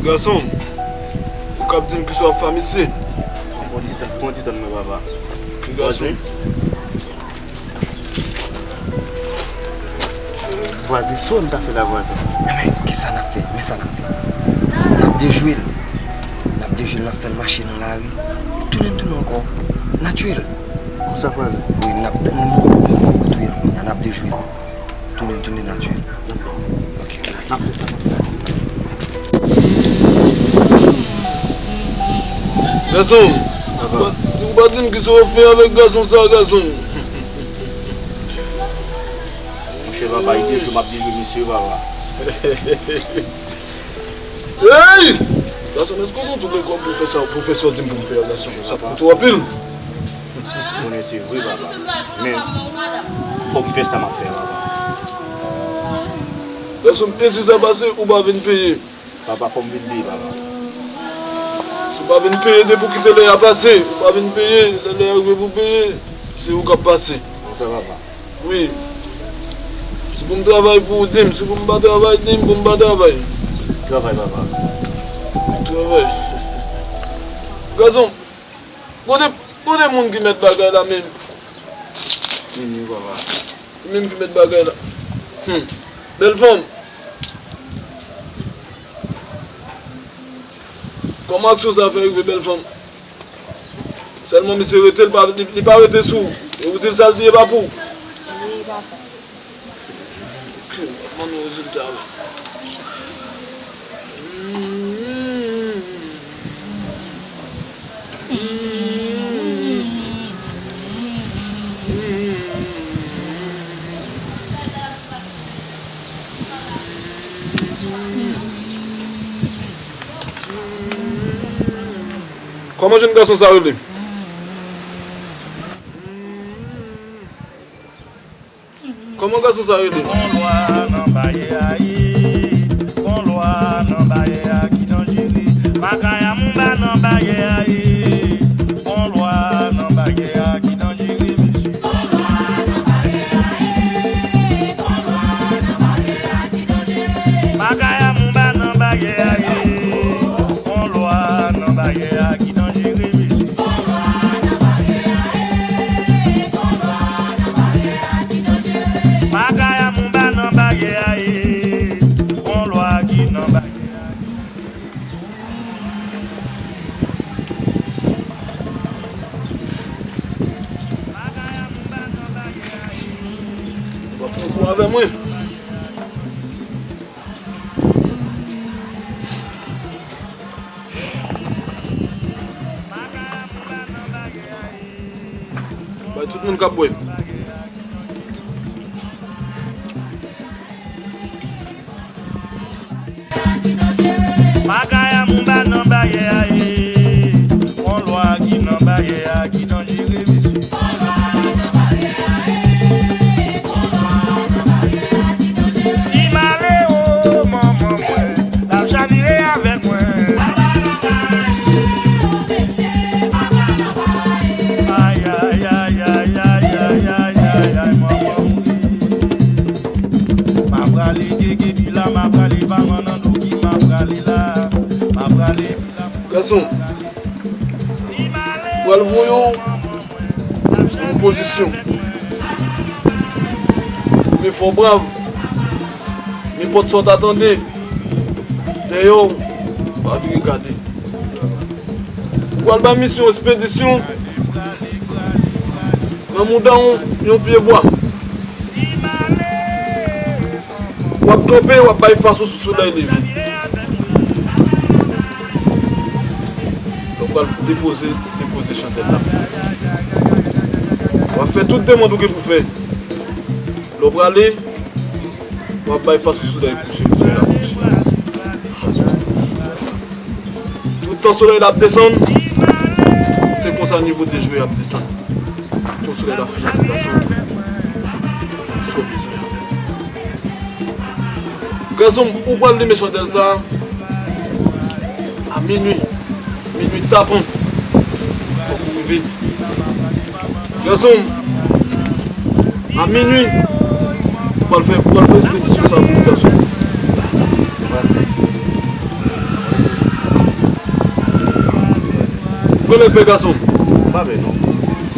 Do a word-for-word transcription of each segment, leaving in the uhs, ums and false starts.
Gason, ou kab di m kisa w ap fè a mesye? Fon ti tann, fon ti tann mwen, papa. Ki gason? Vwazen, sa w ta fè la, vwazen? Men, kisa n ap fè? Men sa n ap fè. N ap dejwe l. N ap dejwe l, n ap fè l mache nan lari. Tounen, tounen ankò. Natirèl. Konsa, vwazen? Wi, n ap, nou poko, nou poko touye l kounye a, n ap dejwe l. Tounen, tounen natirèl. Dakò. Ok. N ap fè sa, n ap fè sa. Gason, papa, ou pa di m kisa w ap fè avèk gason sa, gason. Monchè, papa, e dejwe m ap dejwe mesye, papa. Hey! Gason, èske w konn tout lekòl pou fè sa, pou fè sa w di m pou m fè a, gason? Sa poko twò anpil. Konnen se vre, papa. Men, fò m fè sa m ap fè, papa. Gason, e si sa pase, ou pa vin peye? Papa, fò m vin peye, papa. Si w pa vin peye, depi w kite lè a pase, ou pa vin peye, lè, lè a rive pou peye, se ou k ap pase. Konsa, papa. Wi. Si pou m travay pou ou, di m. Si pou m pa travay, di m pou m pa travay. Travay, papa. Travay. Gason, kote, kote moun ki mèt bagay la menm? Mimi, papa. Li menm ki mèt bagay la. Hmm. Bèl fanm. Kòman aksyon sa fè rive, bèl fanm? Sèlman misye rete, li pa, li, li pa rete sou ou. E ou di l sa l di e pa pou ou. Wi, papa. Ok, m ap ban nou rezilta a. Kòman jèn gason sa rele? Kòman gason sa rele? Gon lwa nan baryè a ye, gon lwa nan baryè a ki danjere. Makaya mounba nan baryè a ye, gon lwa nan baryè a ki danjere, mesye. Makaya mounba nan baryè a ye, gon lwa nan baryè a ki danjere, mesye. Makaya mounba nan baryè a ye, gon lwa ki nan baryè a ye. W ap pran kou avè mwen. Bay tout moun k ap bwè. Makaya mounba nan baryè a ye, gon lwa ki nan baryè a ki danjere, mesye. Si m ale, o manman mwen, l ap chavire avèk mwen. Ay, ay, ay, manman m ri. M ap prale gege di la, m ap prale pa mannan. Gason, m pral voye w yon pozisyon. Men fò w brav. Nenpòt sa w ta tande dèyè w, pa vire gade. Ou pral bay misyon espedisyon nan mouda w yon pye bwa. W ap kanpe, w ap bay fas ou sou solèy leve. Lè w pral depoze, depoze chandèl la. W ap fè tout demann ou gen pou fè. Lè w prale, w ap bay fas ou solèy kouche, solèy la kouche. Toutan solèy la ap desann, se konsa nivo dejwe ap desann. Pou solèy la fin aplikasyon, sa w bezwen. Gason m, ou pral limen chandèl sa a minui, minui tapan. Fòk ou rive. Gason m, a minui, ou pral fè, ou pral fè espedisyon sa pou ou, gason m. Vwazen. Konnen pè gason. M pa vle non.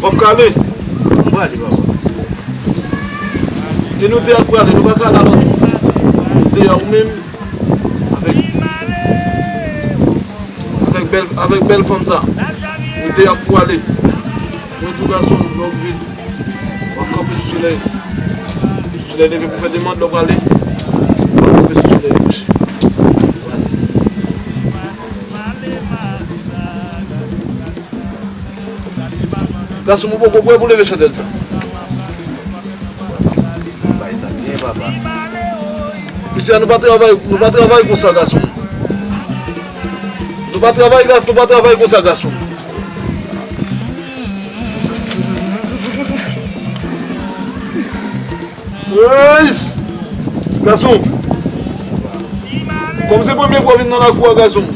W ap kale? M prale, papa. E nou de a k prale, nou pa ka al alò. Nou de a, ou menm, avèk, avèk bèl, avèk bèl fanm sa. Nou de a k prale. Mwen tou gason, lòk vit. W ap kanpe sou solèy. Solèy leve pou fè demann, lè w prale. W ap kanpe sou solèy kouche. Gason, ou poko prè pou leve chandèl sa? Bay sa byen, papa. Mesye, nou pa travay, nou pa travay konsa, gason. Nou pa travay, gas-, nou pa travay konsa, gason. Ey! Gason! Kòm se premye fwa w vin nan lakou a, gason,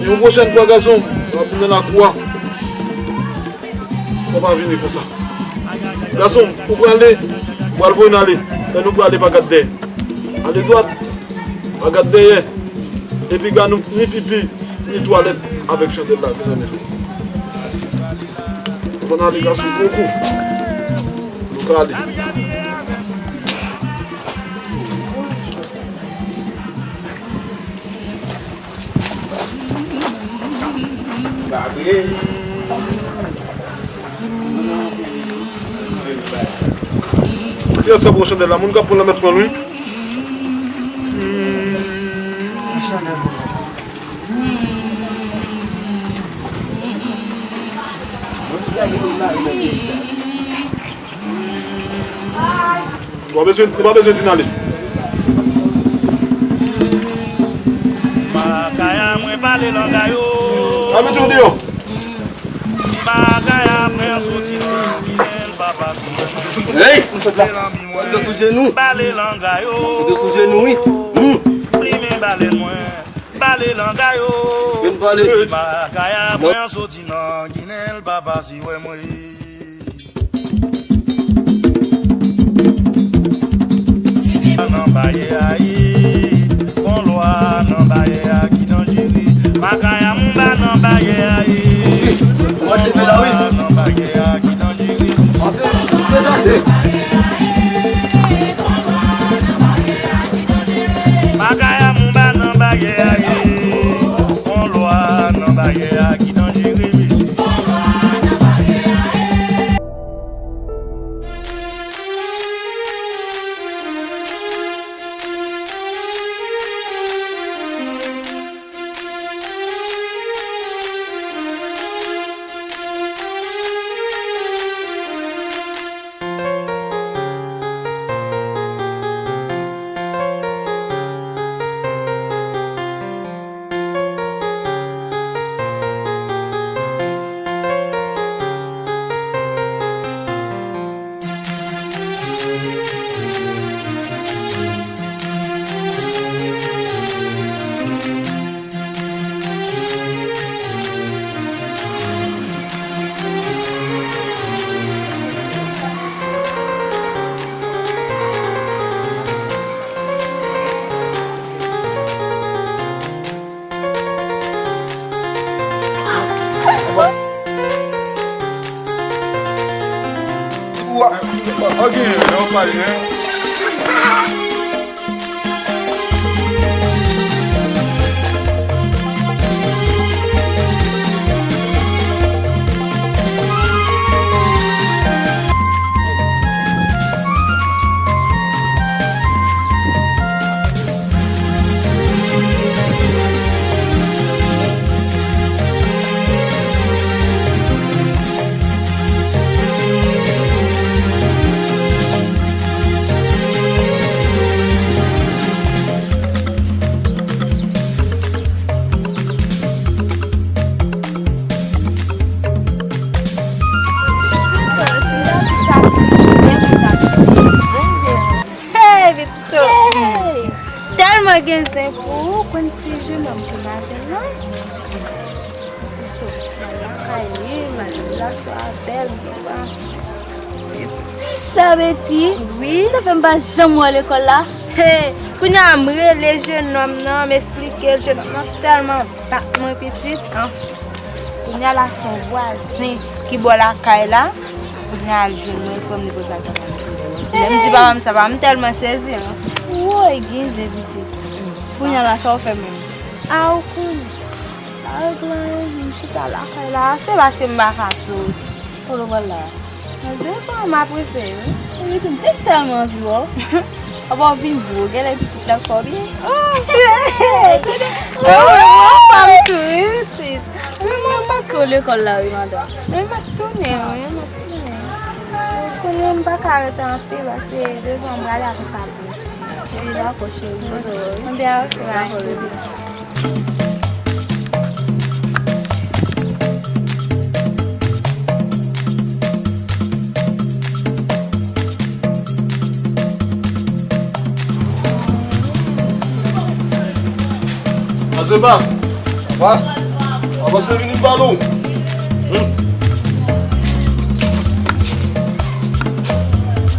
yon pwochèn fwa, gason, w ap vin nan lakou a, fò w pa vini konsa. Gason, ou prale, ou pral voye n ale. Lè nou prale, pa gad dèyè. Ale dwat, pa gad dèyè. Epi ga nou ni pipi, ni twalèt avèk chandèl la, mezanmi. Fò n ale, gason, pran kou. Nou ka ale. Kiyès k ap pran chandèl la? Moun k ap pran l la mèt pran l, wi. Ou pa bezwen, ou pa bezwen di n ale. Makaya mwen pale langay o. A mete w deyò. Makaya mwen soti nan Ginen papa. Hey! Mwen sot la. Mwen sot sou jenou. Pale langay o. Mwen sot sou jenou, wi. Hmm. Plimen bale mwen. Pale langay o. Vin pale. Makaya mwen soti nan Ginen papa si wè mwen. Nan bayè a ye, gon lwa nan bayè a ki danjere. Makaya mwen ba nan bayè a ye. Gon lwa nan bayè a ki danjere. Makaya mwen ba nan bayè a ye. Gon lwa nan bayè a ki danjere, mesye. Hey, Victor! Tèlman gen zen pou ou, konn si je nonm ki maten non. Victor, nan lakay li, madanm la swa bèl, gen panse. Sa vle di, wi, sa fè m pa janm wè lekòl la. Hey, kounye a m rele je nonm nan, m esplike l, je nonm nan tèlman bat mwen pitit, anfen. Kounye a la se yon vwazen ki bò lakay la. Kounye a al jwenn mwen, pran m li pote al papa m. Lè m di papa m sa, papa m tèlman sezi, an. Woy, gen zen pitit. Kounye a la, sa w fè menm? A, ou konnen. Sa regle anyen, m chita lakay la. Se paske m pa ka soti. Kote w pral la? Nan devan, m ap rive, wi. Wi, m te tèlman anvi wè w. Apa w vin gwo, genlè pitit la fè w byen. Oh, oh, oh, oh, fanm tou, wi, pitit. Wi, mwen pa ko lekòl la, wi, madanm. Wi, m ap tounen, wi, m ap tounen. Kounye a m pa ka rete anpil, paske devan m prale avè sa pou. Wi, dakò, cheri. Anben, dakò, cheri. Azepa! Papa? Papa, se vini m pale w. Hmm.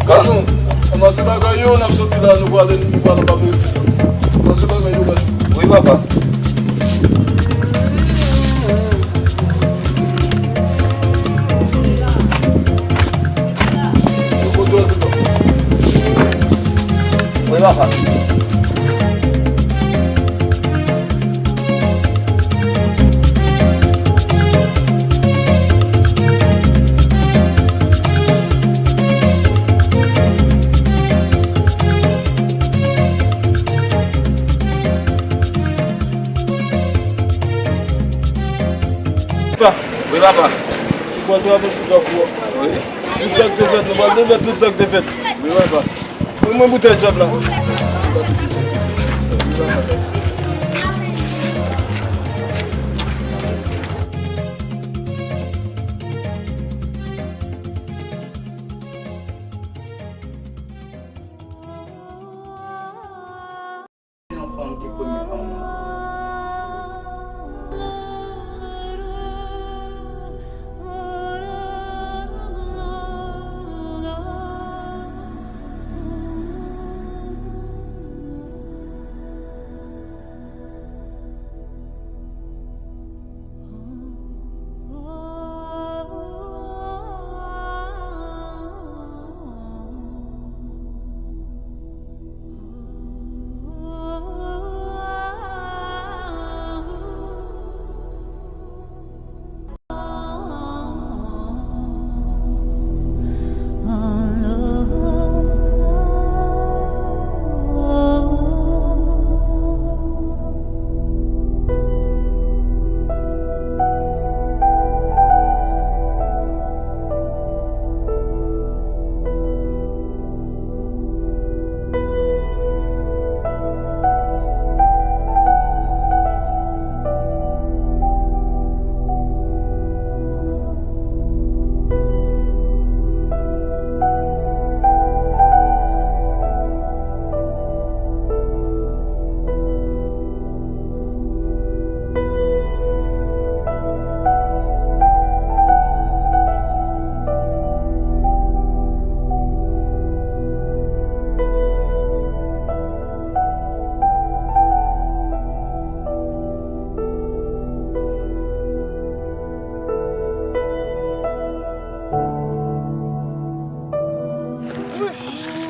Gason, ann pase bagay yo, n ap soti la, nou prale, nou prale anba mezi. Ann pase bagay yo, gason. Wi, papa. Wi, papa. Pa. Wi, papa. Ou pral travèse Kafou a. Wi. Tout sa k te fèt, nou pral devèt tout sa k te fèt. Wi, papa. Ban mwen boutèy djab la.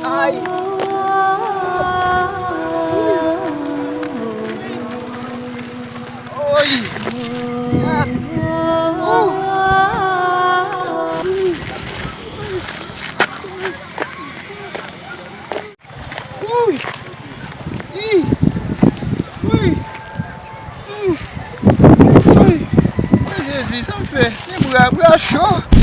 Ay! Oy! Ou! Uy! Ih! Uy! Uy! Uy! Jezi, sa m fè? Men bra, bra cho!